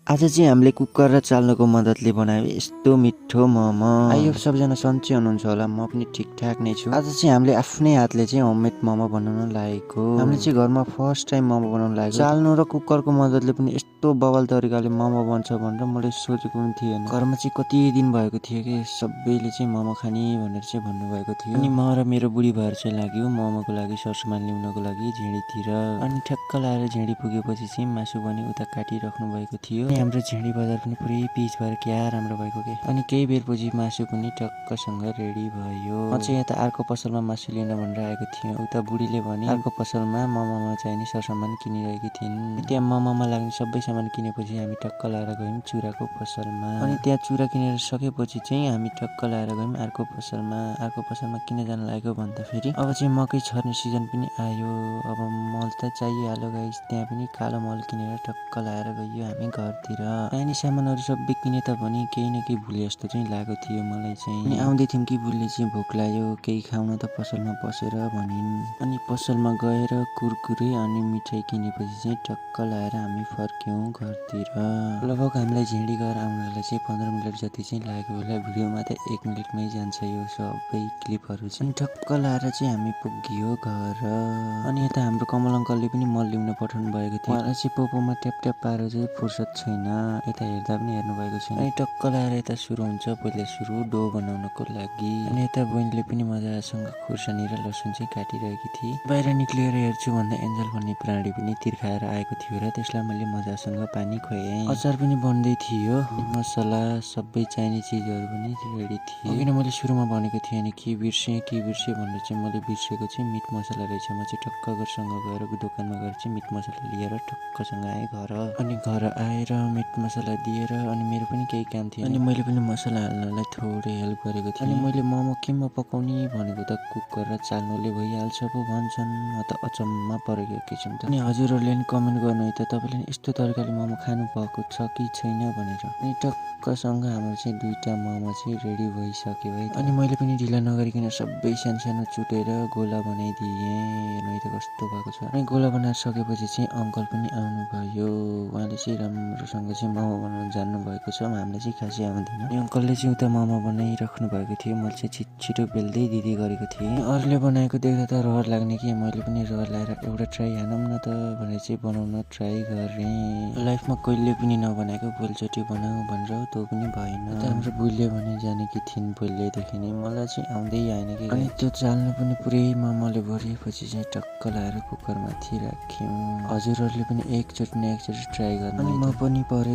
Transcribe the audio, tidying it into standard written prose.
आज चाहिँ हामीले कुकर र चाल्नको मद्दतले बनायो यस्तो मिठो मोमो। आइयो सबजना सन्चै हुनुहुन्छ होला, म पनि ठिकठाक नै छु। आज चाहिँ हामीले आफ्नै हातले चाहिँ होममेड मोमो बनाउन लागेको। हामीले चाहिँ घरमा फर्स्ट टाइम मोमो बनाउन लागेको। चाल्नु र कुकरको मद्दतले पनि यस्तो बवाल तरिकाले मोमो बन्छ भनेर मैले सोचेको पनि थिएन। घरमा चाहिँ कति दिन भएको थियो कि सबैले चाहिँ मोमो खाने भनेर चाहिँ भन्नुभएको थियो। अनि म र मेरो बुढी भएर चाहिँ लाग्यो मोमोको लागि सरसामान ल्याउनको लागि झिँडीतिर। अनि ठ्याक्क लाएर झिँडी पुगेपछि चाहिँ मासु पनि उता काटिराख्नु भएको थियो। हाम्रो झिँडी बजार पनि पुरै पिच भएर क्या राम्रो भएको के। अनि केही बेरपछि मासु पनि टक्कसँग रेडी भयो। म चाहिँ यता अर्को पसलमा मासु लिन भनेर आएको थिएँ। उता बुढीले भने अर्को पसलमा मोमोमा चाहिने सरसामान किनिरहेकी थिइन्। त्यहाँ मोमोमा लाग्ने सबै सामान किनेपछि हामी टक्क लाएर गयौँ चुराको पसलमा। अनि त्यहाँ चुरा किनेर सकेपछि चाहिँ हामी टक्क लाएर गयौँ अर्को पसलमा। अर्को पसलमा किन जान लागेको भन्दा फेरि अब चाहिँ मकै छर्ने सिजन पनि आयो। अब मल त चाहिहाल्यो गाइस। त्यहाँ पनि कालो मल किनेर टक्क लाएर गयो हामी घरतिर। पानी सामानहरू सबै किने त भने केही न केही भुले जस्तो चाहिँ लागेको थियो मलाई चाहिँ। अनि आउँदै थियौँ कि बुढीले चाहिँ भोक लाग्यो केही खाउन त पसलमा पसेर भनिन्। अनि पसलमा गएर कुरकुरे अनि मिठाई किनेपछि चाहिँ टक्क लाएर हामी फर्क्यौँ घरतिर। लगभग हामीलाई झिँडी गएर आउनलाई चाहिँ 15 मिनट जति चाहिँ लाग्यो होला। भिडियोमा त 1 मिनटमै जान्छ यो सबै क्लिपहरू चाहिँ। टक्क लाएर चाहिँ हामी पुग्यो घर। अनि यता हाम्रो कमल अङ्कलले पनि मल ल्याउन पठाउनु भएको थियो। उहाँलाई चाहिँ पोपोमा ट्याप ट्याप पारेर चाहिँ फुर्सद छैन, यता हेर्दा पनि हेर्नु भएको छैन। अनि टक्क लाएर यता सुरु हुन्छ पहिला सुरु डो बनाउनको लागि। अनि यता बहिनीले पनि मजासँग खुर्सानी र लसुन चाहिँ काटिरहेकी थिए। बाहिर निक्लिएर हेर्छु भन्दा एन्जल भन्ने प्राणी पनि तिर्खाएर आएको थियो र त्यसलाई मैले मजासँग पानी खुवाएँ। अचार पनि बन्दै थियो, मसला सबै चाहिने चिजहरू पनि रेडी थिए। किन मैले सुरुमा भनेको थिएँ नि के बिर्सेँ भनेर चाहिँ मैले बिर्सेको चाहिँ मिट मसला रहेछ। म चाहिँ टक्कसँग गएर दोकानमा गएर चाहिँ मिट मसला लिएर टक्कसँग आएँ घर। अनि घर आएर मिट मसला दिएर अनि मेरो पनि केही काम थियो अनि मैले पनि मसला हाल्नलाई थोरै हेल्प गरेको थिएँ। अनि मैले मोमो केमा पकाउने भनेको त कुकर र चाल्नुले भइहाल्छ पो भन्छन्। म त अचम्म परेको एकैछिन त। अनि हजुरहरूले नि कमेन्ट गर्नु है त तपाईँले यस्तो तरिकाले मोमो खानु भएको छ कि छैन भनेर। अनि टक्कसँग हाम्रो चाहिँ 2टा मोमो चाहिँ रेडी भइसक्यो है। अनि मैले पनि ढिला नगरिकन सबै सानो सानो चुटेर गोला बनाइदिएँ। हेर्नु है त कस्तो भएको छ। अनि गोला बनाएर सकेपछि चाहिँ अङ्कल पनि आउनुभयो। उहाँले चाहिँ राम्रोसँग चाहिँ मोमो बनाउनु जान्नु भएको छ, हामीलाई चाहिँ खासै आउँदैन। अनि अङ्कलले चाहिँ उता मोमो बनाइराख्नु भएको थियो, मैले चाहिँ छिटो बेल्दै दिँदै गरेको थिएँ। अरूले बनाएको देख्दा त रहर लाग्ने कि मैले पनि रहर लगाएर एउटा ट्राई हानौँ न त भनेर चाहिँ बनाउन ट्राई गरेँ। लाइफमा कहिले पनि नबनाएको भोलिचोटि बनाऊ भनेर त्यो पनि भएन। हाम्रो बुढीले भने जानेकी थिइन् पहिल्यैदेखि नै, मलाई चाहिँ आउँदै आएन कि। अनि त्यो चाल्नु पनि पुरै मोमोले भरिएपछि चाहिँ टक्क लाएर कुकरमाथि राख्यौँ। हजुरहरूले पनि एकचोटि न एकचोटि ट्राई गर्नु। अनि म पनि परे